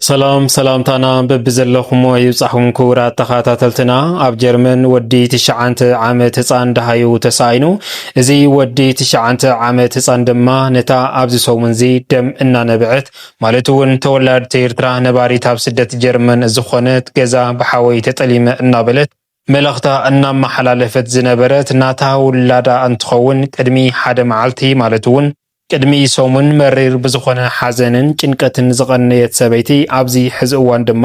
ሰላም ሰላምታና በብዘለኹሞ ይብጻሕኩም ክቡራት ተኸታተልትና። ኣብ ጀርመን ወዲ ትሽዓተ ዓመት ህጻን ደሃዩ ተሳኢኑ። እዚ ወዲ ትሽዓተ ዓመት ህጻን ድማ ነታ ኣብዚ ሰሙንዚ ደም እናነበዐት፣ ማለት እውን ተወላዲት ኤርትራ ነባሪት ኣብ ስደት ጀርመን ዝኾነት ገዛ ብሓወይ ተጠሊመ እናበለት መልእኽታ እናመሓላለፈት ዝነበረት ናታ ውላዳ እንትኸውን፣ ቅድሚ ሓደ መዓልቲ ማለት እውን ቅድሚ ሰሙን መሪር ብዝኾነ ሓዘንን ጭንቀትን ዝቐነየት ሰበይቲ ኣብዚ ሕዚ እዋን ድማ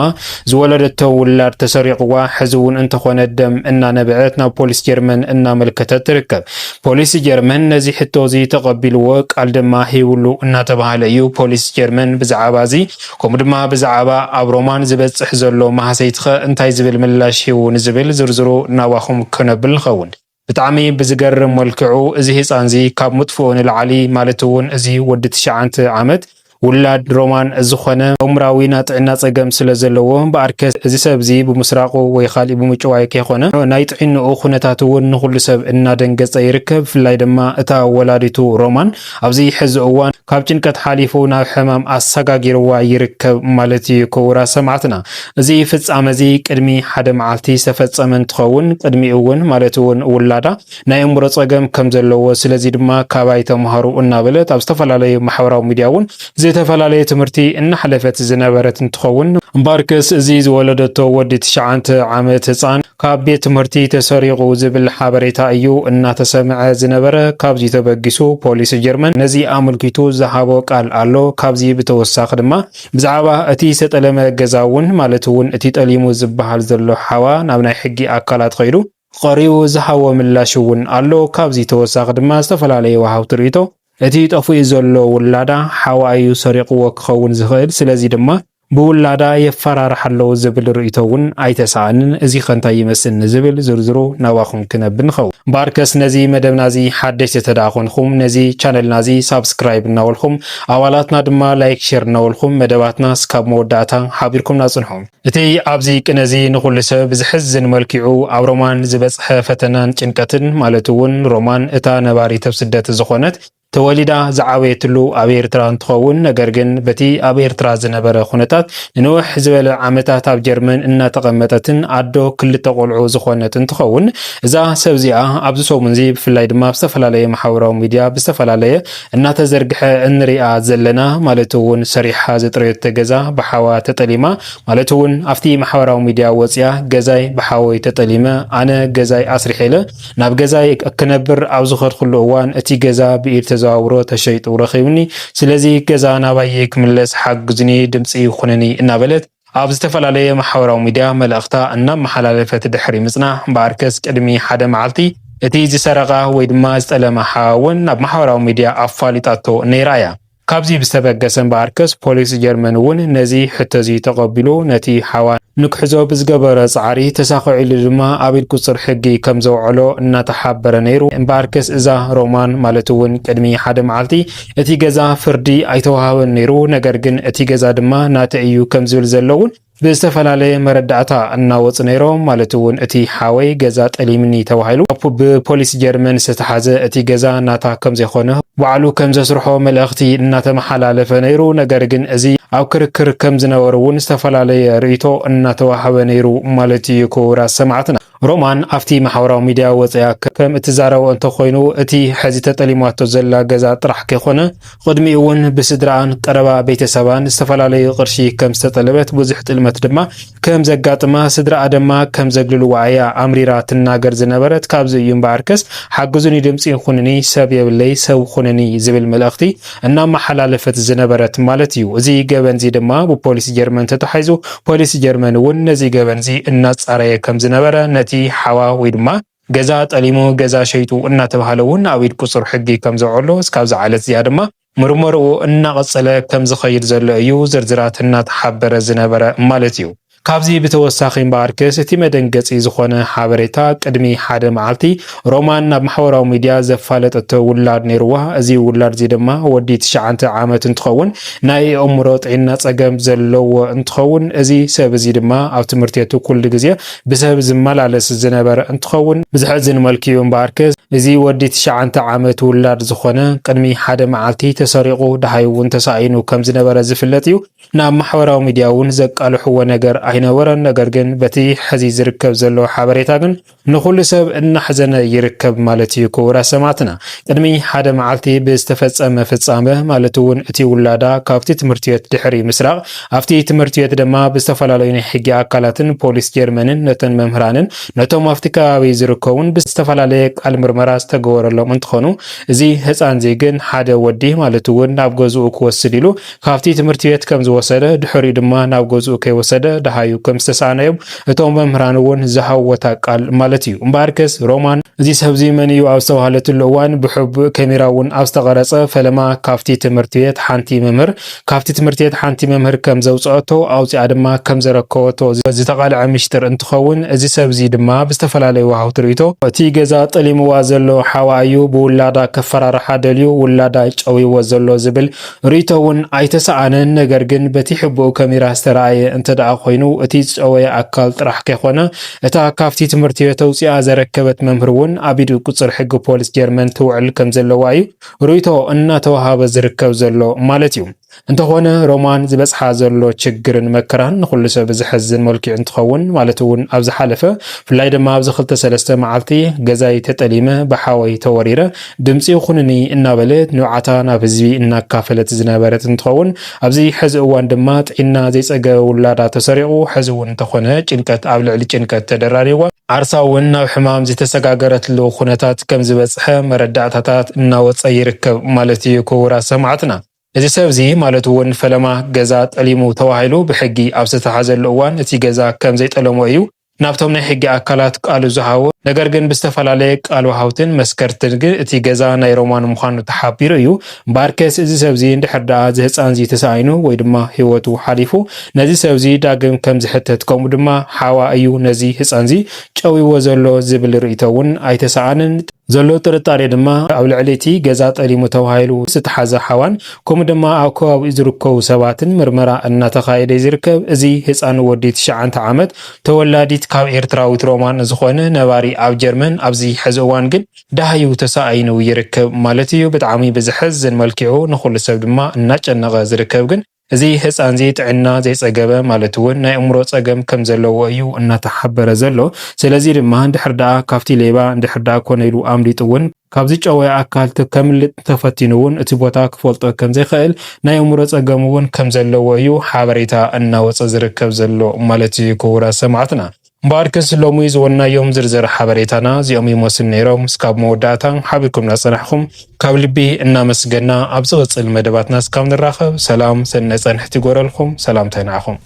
ዝወለደቶ ውላድ ተሰሪቕዋ ሕዚ እውን እንተኾነ ደም እናነበዐት ናብ ፖሊስ ጀርመን እናመልከተት ትርከብ። ፖሊስ ጀርመን ነዚ ሕቶ እዚ ተቐቢልዎ ቃል ድማ ሂብሉ እናተባህለ እዩ። ፖሊስ ጀርመን ብዛዕባ እዚ ከምኡ ድማ ብዛዕባ ኣብ ሮማን ዝበጽሕ ዘሎ ማህሰይትኸ እንታይ ዝብል ምላሽ ሂቡ ንዝብል ዝርዝሩ ናባኹም ክነብል ንኸውን። ብጣዕሚ ብዝገርም መልክዑ እዚ ህጻንዚ ካብ ምጥፍኡ ንላዕሊ ማለት እውን እዚ ወዲ ትሽዓተ ዓመት ውላድ ሮማን ዝኾነ ኣእምራዊ ናይ ጥዕና ጸገም ስለ ዘለዎ እምበኣርከስ እዚ ሰብዚ ብምስራቑ ወይ ካልእ ብምጭዋይ ከይኮነ ናይ ጥዕንኡ ኩነታት እውን ንኹሉ ሰብ እናደንገጸ ይርከብ። ብፍላይ ድማ እታ ወላዲቱ ሮማን ኣብዚ ሕዚ እዋን ካብ ጭንቀት ሓሊፉ ናብ ሕማም ኣሰጋጊርዋ ይርከብ ማለት እዩ። ክቡራት ሰማዕትና፣ እዚ ፍጻመ እዚ ቅድሚ ሓደ መዓልቲ ዝተፈጸመ እንትኸውን ቅድሚኡ እውን ማለት እውን ውላዳ ናይ ኣእምሮ ጸገም ከም ዘለዎ፣ ስለዚ ድማ ካባይ ተምሃሩ እናበለት ኣብ ዝተፈላለዩ ማሕበራዊ ሚድያ እውን ዝተፈላለየ ትምህርቲ እናሕለፈት ዝነበረት እንትኸውን እምበኣርከስ እዚ ዝወለደቶ ወዲ ትሽዓተ ዓመት ህጻን ካብ ቤት ትምህርቲ ተሰሪቑ ዝብል ሓበሬታ እዩ እናተሰምዐ ዝነበረ። ካብዚ ተበጊሱ ፖሊስ ጀርመን ነዚ ኣመልኪቱ ዝሃቦ ቃል ኣሎ። ካብዚ ብተወሳኺ ድማ ብዛዕባ እቲ ዝተጠለመ ገዛ እውን ማለት እውን እቲ ጠሊሙ ዝበሃል ዘሎ ሓዋ ናብ ናይ ሕጊ ኣካላት ከይዱ ቀሪቡ ዝሃቦ ምላሽ እውን ኣሎ። ካብዚ ተወሳኺ ድማ ዝተፈላለዩ ወሃብቲ ርእይቶ እቲ ጠፊኡ ዘሎ ውላዳ ሓዋ እዩ ሰሪቕዎ ክኸውን ዝኽእል፣ ስለዚ ድማ ብውላዳ የፈራርሓ ኣለዉ ዝብል ርእይቶ እውን ኣይተሰኣንን። እዚ ከ እንታይ ይመስል ንዝብል ዝርዝሩ ናባኹም ክነብል ንኸውን። እምበኣርከስ ነዚ መደብና እዚ ሓደሽቲ ተደኣ ኮንኹም ነዚ ቻነልና እዚ ሳብስክራይብ እናበልኩም ኣባላትና ድማ ላይክ ሼር እናበልኩም መደባትና እስካብ መወዳእታ ሓቢርኩምና ጽንሑ። እቲ ኣብዚ ቅነ እዚ ንኹሉ ሰብ ብዝሕዝን መልክዑ ኣብ ሮማን ዝበጽሐ ፈተናን ጭንቀትን ማለት እውን ሮማን እታ ነባሪት ኣብ ስደት ዝኾነት ተወሊዳ ዝዓበየትሉ ኣብ ኤርትራ እንትኸውን፣ ነገር ግን በቲ ኣብ ኤርትራ ዝነበረ ኩነታት ንንውሕ ዝበለ ዓመታት ኣብ ጀርመን እናተቐመጠትን ኣዶ ክልተ ቆልዑ ዝኾነት እንትኸውን፣ እዛ ሰብ እዚኣ ኣብዚ ሰሙን እዚ ብፍላይ ድማ ኣብ ዝተፈላለየ ማሕበራዊ ሚድያ ብዝተፈላለየ እናተዘርግሐ እንሪኣ ዘለና ማለት እውን ሰሪሓ ዘጥረየቶ ገዛ ብሓዋ ተጠሊማ ማለት እውን ኣብቲ ማሕበራዊ ሚድያ ወፂኣ ገዛይ ብሓወይ ተጠሊመ፣ ኣነ ገዛይ ኣስሪሐ ኢለ ናብ ገዛይ ክነብር ኣብ ዝኸድኩሉ እዋን እቲ ገዛ ብኢድ ተዘዋውሮ ተሸይጡ ረኺቡኒ። ስለዚ ገዛ ናባይ ክምለስ ሓግዙኒ፣ ድምፂ ይኹነኒ እናበለት ኣብ ዝተፈላለየ ማሕበራዊ ሚድያ መልእኽታ እናመሓላለፈት ድሕሪ ምፅናሕ እምበኣርከስ ቅድሚ ሓደ መዓልቲ እቲ ዝሰረቓ ወይ ድማ ዝጠለማ ሓዋ እውን ናብ ማሕበራዊ ሚድያ ኣፋሊጣቶ ነይራ እያ። ካብዚ ብዝተበገሰ እምበኣርከስ ፖሊስ ጀርመን እውን ነዚ ሕቶ እዚ ተቐቢሉ ነቲ ሓዋ ንክሕዞ ብዝገበረ ጻዕሪ ተሳኺዑ ኢሉ ድማ ኣብ ኢድ ቁጽር ሕጊ ከም ዘውዐሎ እናተሓበረ ነይሩ። እምበኣርከስ እዛ ሮማን ማለት እውን ቅድሚ ሓደ መዓልቲ እቲ ገዛ ፍርዲ ኣይተዋህበን ነይሩ፣ ነገር ግን እቲ ገዛ ድማ ናተይ እዩ ከም ዝብል ዘሎ እውን ብዝተፈላለየ መረዳእታ እናወፁ ነይሮም። ማለት እውን እቲ ሓወይ ገዛ ጠሊምኒ ተባሂሉ ብፖሊስ ጀርመን ዝተተሓዘ እቲ ገዛ ናታ ከም ዘይኮነ ባዕሉ ከም ዘስርሖ መልእኽቲ እናተመሓላለፈ ነይሩ። ነገር ግን እዚ ኣብ ክርክር ከም ዝነበሩ እውን ዝተፈላለየ ርእይቶ እናተዋሃበ ነይሩ ማለት እዩ። ክቡራት ሰማዕትና፣ ሮማን ኣብቲ ማሕበራዊ ሚድያ ወፂኣ ከም እትዛረቦ እንተኮይኑ እቲ ሕዚ ተጠሊማቶ ዘላ ገዛ ጥራሕ ከይኮነ ቅድሚኡ እውን ብስድራኣን ቀረባ ቤተሰባን ዝተፈላለዩ ቅርሺ ከም ዝተጠለበት ብዙሕ ጥልመት ድማ ከም ዘጋጥማ ስድራኣ ድማ ከም ዘግልልዋ እያ ኣምሪራ ትናገር ዝነበረት። ካብዚ እዩ እምበኣርከስ ሓግዙኒ ድምፂ ይኹንኒ ሰብ የብለይ ሰብ ኩንኒ ዝብል መልእኽቲ እናመሓላለፈት ዝነበረት ማለት እዩ። እዚ ገበንዚ ድማ ብፖሊስ ጀርመን ተታሒዙ ፖሊስ ጀርመን እውን ነዚ ገበንዚ እናፃረየ ከም ዝነበረ ነቲ ሓዋ ወይ ድማ ገዛ ጠሊሙ ገዛ ሸይጡ እናተባህለ እውን ኣብ ኢድ ቁፅር ሕጊ ከም ዘውዕሎ እስካብ ዝዓለት እዚኣ ድማ ምርመርኡ እናቐጸለ ከም ዝኸይድ ዘሎ እዩ ዝርዝራት እናተሓበረ ዝነበረ ማለት እዩ። ካብዚ ብተወሳኺ እምበኣርከስ እቲ መደንገጺ ዝኾነ ሓበሬታ ቅድሚ ሓደ መዓልቲ ሮማን ናብ ማሕበራዊ ሚድያ ዘፋለጠቶ ውላድ ነይርዋ። እዚ ውላድ እዚ ድማ ወዲ ትሽዓተ ዓመት እንትኸውን ናይ ኣእምሮ ጥዕና ጸገም ዘለዎ እንትኸውን እዚ ሰብ እዚ ድማ ኣብ ትምህርቲ ቤቱ ኩሉ ግዜ ብሰብ ዝመላለስ ዝነበረ እንትኸውን ብዝሕዝን መልክኡ እምበኣርከስ እዚ ወዲ ትሽዓተ ዓመት ውላድ ዝኾነ ቅድሚ ሓደ መዓልቲ ተሰሪቑ ደሃዩ እውን ተሳኢኑ ከም ዝነበረ ዝፍለጥ እዩ። ናብ ማሕበራዊ ሚድያ እውን ዘቃልሕዎ ነገር ኣይነበረን። ነገር ግን በቲ ሕዚ ዝርከብ ዘሎ ሓበሬታ ግን ንኹሉ ሰብ እናሕዘነ ይርከብ ማለት እዩ። ክቡራት ሰማዕትና፣ ቅድሚ ሓደ መዓልቲ ብዝተፈጸመ ፍጻመ ማለት እውን እቲ ውላዳ ካብቲ ትምህርቲ ቤት ድሕሪ ምስራቕ ኣብቲ ትምህርቲ ቤት ድማ ብዝተፈላለዩ ናይ ሕጊ ኣካላትን ፖሊስ ጀርመንን ነተን መምህራንን ነቶም ኣብቲ ከባቢ ዝርከቡን ብዝተፈላለየ ቃል ምርመራ ዝተገበረሎም እንትኾኑ፣ እዚ ህፃን እዚ ግን ሓደ ወዲ ማለት እውን ናብ ገዝኡ ክወስድ ኢሉ ካብቲ ትምህርቲ ቤት ከም ዝወሰደ፣ ድሕሪኡ ድማ ናብ ገዝኡ ከይወሰደ ደሃዩ ከም ዝተሰኣነ እዮም እቶም መምህራን እውን ዝሃወታ ቃል ማለት እዩ። እምበኣርከስ ሮማን እዚ ሰብ እዚ መን እዩ ኣብ ዝተባህለትሉ እዋን ብሕቡእ ካሜራ እውን ኣብ ዝተቐረጸ ፈለማ ካብቲ ትምህርቲ ቤት ሓንቲ መምህር ካብቲ ትምህርቲ ቤት ሓንቲ መምህር ከም ዘውፅአቶ ኣውፅኣ ድማ ከም ዘረከበቶ ዝተቓልዐ ምሽጥር እንትኸውን፣ እዚ ሰብ እዚ ድማ ብዝተፈላለዩ ወሃብቲ ርእይቶ እቲ ገዛ ጠሊምዋ ዘሎ ሓዋ እዩ፣ ብውላዳ ከፈራርሓ ደልዩ ውላዳ ጨውይዎ ዘሎ ዝብል ርእይቶ እውን ኣይተሰኣነን። ነገር ግን በቲ ሕቡእ ካሜራ ዝተረኣየ እንተ ደኣ ኮይኑ እቲ ዝጨወየ ኣካል ጥራሕ ከይኮነ እታ ካብቲ ትምህርቲ ቤት ኣውፅኣ ዘረከበት መምህር እውን ኣብ ኢድ ቁፅር ሕጊ ፖሊስ ጀርመን ትውዕል ከም ዘለዋ እዩ ርእይቶ እናተዋሃበ ዝርከብ ዘሎ ማለት እዩ። እንተኾነ ሮማን ዝበፅሓ ዘሎ ችግርን መከራን ንኹሉ ሰብ ዘሕዝን መልክዑ እንትኸውን፣ ማለት እውን ኣብ ዝሓለፈ ብፍላይ ድማ ኣብዚ ክልተ ሰለስተ መዓልቲ ገዛይ ተጠሊመ ብሓወይ ተወሪረ ድምፂ ኩንኒ እናበለት ንብዓታ ናብ ህዝቢ እናካፈለት ዝነበረት እንትኸውን፣ ኣብዚ ሕዚ እዋን ድማ ጥዕና ዘይፀገበ ውላዳ ተሰሪቑ ሕዚ እውን እንተኾነ ጭንቀት ኣብ ልዕሊ ጭንቀት ተደራሪዋ ዓርሳ እውን ናብ ሕማም ዝተሰጋገረትሉ ኩነታት ከም ዝበፅሐ መረዳእታታት እናወፀ ይርከብ ማለት እዩ። ክቡራት ሰማዕትና፣ እዚ ሰብ እዚ ማለት እውን ፈለማ ገዛ ጠሊሙ ተባሂሉ ብሕጊ ኣብ ዝተታሓዘሉ እዋን እቲ ገዛ ከም ዘይጠለሞ እዩ ናብቶም ናይ ሕጊ ኣካላት ቃሉ ዝሃቦ። ነገር ግን ብዝተፈላለየ ቃል ወሃውትን መስከርትን ግን እቲ ገዛ ናይ ሮማን ምዃኑ ተሓቢሩ እዩ። እምበኣርከስ እዚ ሰብ እዚ እንድሕር ደኣ እዚ ህፃን እዚ ተሳኢኑ ወይ ድማ ህይወቱ ሓሊፉ ነዚ ሰብ እዚ ዳግም ከም ዝሕተት ከምኡ ድማ ሓዋ እዩ ነዚ ህፃን እዚ ጨውይዎ ዘሎ ዝብል ርእይቶ እውን ኣይተሰኣንን። ዘሎ ጥርጣሬ ድማ ኣብ ልዕሊ እቲ ገዛ ጠሊሙ ተባሂሉ ዝተሓዘ ሓዋን ከምኡ ድማ ኣብ ከባቢኡ ዝርከቡ ሰባትን ምርመራ እናተኻየደ ዝርከብ እዚ ህፃን ወዲ ትሽዓተ ዓመት ተወላዲት ካብ ኤርትራዊት ሮማን ዝኾነ ነባሪ ኣብ ጀርመን ኣብዚ ሕዚ እዋን ግን ደሃዩ ተሳኢኑ ይርከብ ማለት እዩ። ብጣዕሚ ብዘሕዝን መልክዑ ንኹሉ ሰብ ድማ እናጨነቐ ዝርከብ ግን እዚ ህፃን እዚ ጥዕና ዘይፀገበ ማለት እውን ናይ እምሮ ፀገም ከም ዘለዎ እዩ እናተሓበረ ዘሎ። ስለዚ ድማ እንድሕር ደኣ ካብቲ ሌባ እንድሕር ደኣ ኮነ ኢሉ ኣምሊጡ እውን ካብዚ ጨወየ ኣካል ተ- ከምልጥ ተፈቲኑ እውን እቲ ቦታ ክፈልጦ ከም ዘይክእል ናይ እምሮ ፀገም እውን ከም ዘለዎ እዩ ሓበሬታ እናወፀ ዝርከብ ዘሎ ማለት እዩ። ክቡራት ሰማዕትና እምበኣርከስ ሎሚ ዝወናዮም ዝርዝር ሓበሬታና እዚኦም ይመስሉ ነይሮም። እስካብ መወዳእታ ሓቢርኩም እናፀናሕኩም ካብ ልቢ እናመስገና ኣብ ዝቕፅል መደባትና እስካብ ንራኸብ ሰላም ሰነ ፀንሕቲ ይጎረልኩም። ሰላምታይ ንዓኹም።